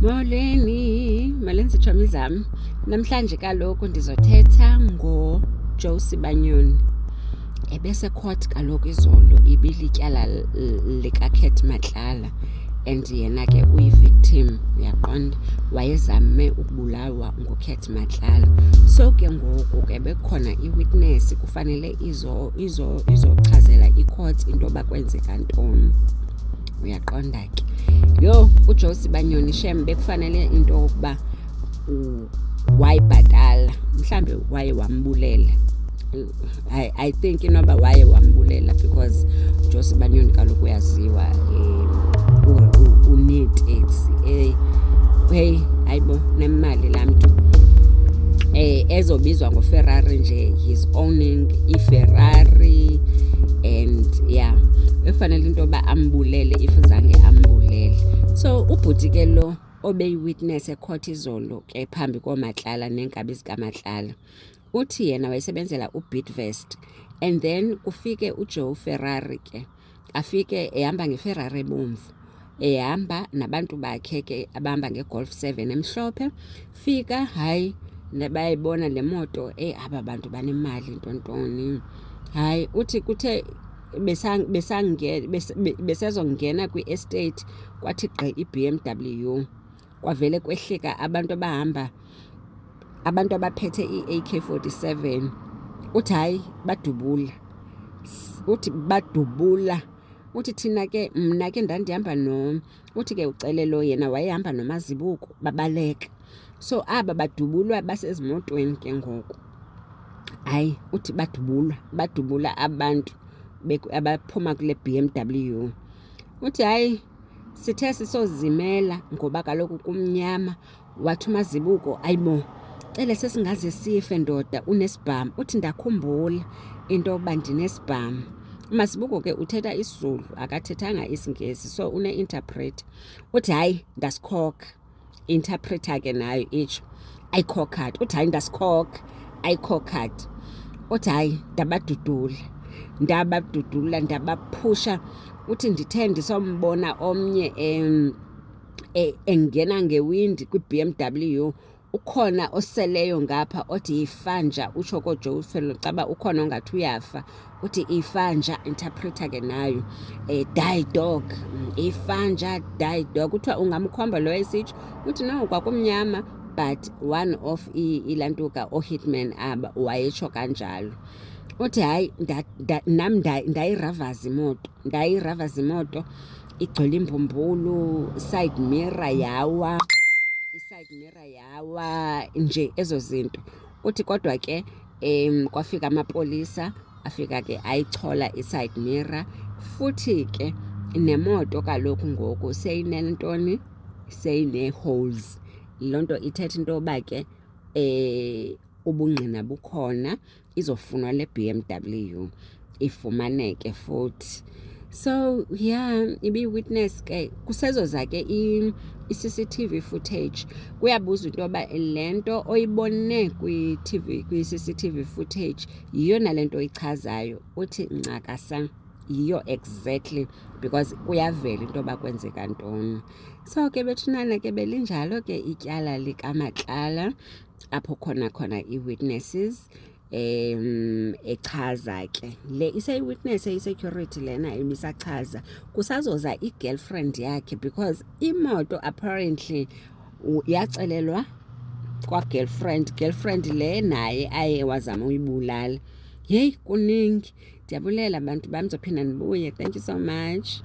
Molweni, molweni zitshomi zam. Namhlanje kaloku ndizothetha ngoJoe Sibanyoni. Ebesecourt kaloku izolo, ibilityala likaCat Matlala and yena ke uyi-victim, uyaqonda. Wayezame ukubulawa nguCat Matlala. So ke ngoku ke bekukhona i-witness kufanele izochazela icourt into yoba kwenzeka ntoni, uyaqonda ke. Yho, uJoe Sibanyoni shem, bekufanele into yokokuba wayibhatala, mhlawumbi waye wambulela. I think inoba waye wambulela because uJoe Sibanyoni kaloku uyaziwa, uneeteksi. Heyi, hayibo, unemali laa mntu. Ezobizwa ngoFerrari nje, he's owning iFerrari and yeah, bekufanele into yoba ambulele if zange ambulele. So ubhuti ke lo obeyi-witness ecourt izolo ke phambi kooMatlala neenkabi zikaMatlala, uthi yena wayesebenzela uBidvest and then kufike uJoe Ferrari ke, afike ehamba ngeFerrari ebomvu, ehamba nabantu bakhe ke abahamba ngeGolf 7 emhlophe. Fika hayi, bayayibona le moto, eyi, aba bantu banemali ntontoni. Hayi, uthi kuthe besezongena kwi-estate kwathi gqi i-BMW, kwavele kwehlika abantu abahamba, abantu abaphethe ii-AK-47. Uthi hayi, badubula, uthi badubula. Uthi thina ke, mna ke ndandihamba, uthi ke uCele lo yena wayehamba noMazibuko, babaleka. So aba badubulwa basezimotweni ke ngoku. Hayi, uthi badubulwa, badubula abantu abaphuma kule BMW. Uthi hayi, sithe sisozimela ngoba kaloku kumnyama, wathi uMazibuko, "Ayibo Cele, sesingaze sife ndoda, unesibhamu." Uthi ndakhumbula into yokuba ndinesibhamu. UMazibuko ke uthetha isiZulu, akathethanga isiNgesi, so une-interpreter. Uthi hayi, ndasikhokha. Interpreter ke nayo itsho, "I cocked." Uthi hayi, ndasikhokha, "I cocked." Uthi hayi, ndabadudula, ndabadudula, ndabaphusha. Uthi ndithe ndisombona omnye engena ngewindi kwi-BMW, ukhona oseleyo ngapha othi yifanja, utsho kooJoe Fellow caba ukhona ongathi uyafa, uthi ifanja, interpreter ke nayo, "Die dog, ifanja, die dog." Kuthiwa ungamkhomba lo esitsho? Uthi no, kwakumnyama, but one of ilantuka oohitman aba wayetsho kanjalo. Uthi hayi, nam ndayiravaza imoto, ndayiravaza imoto igcwele imbumbulu, side mirror yawa, i-side mirror yawa nje, ezo zinto. Uthi kodwa ke kwafika amapolisa, afika ke ayichola i-side mirror, futhi ke nemoto kaloku ngoku seyinentoni, seyinee-holes. Loo nto ithetha into yoba ke ubungqina bukhona, izofunwa le BMW ifumaneke futhi. So yeah, ibiyi-witness ke. Kusezoza ke i-CCTV footage. Kuyabuzwa into yoba le nto oyibone kwi-TV, kwi-CCTV footage, yiyo nale nto oyichazayo? Uthi ncakasa, yiyo exactly, because kuyavela into yoba kwenzeka ntoni. So ke bethunana ke, belinjalo ke ityala likaMatlala, apho khona khona ii-witnesses echaza ke. Le iseyi-witness eyi-security lena ibisachaza. Kusazoza i-girlfriend yakhe because imoto apparently yacelelwa kwa-girlfriend, girlfriend le naye aye wazama uyibulala. Heyi, kuningi. Ndiyabulela bantu bam, ndizophinda ndibuye. Thank you so much.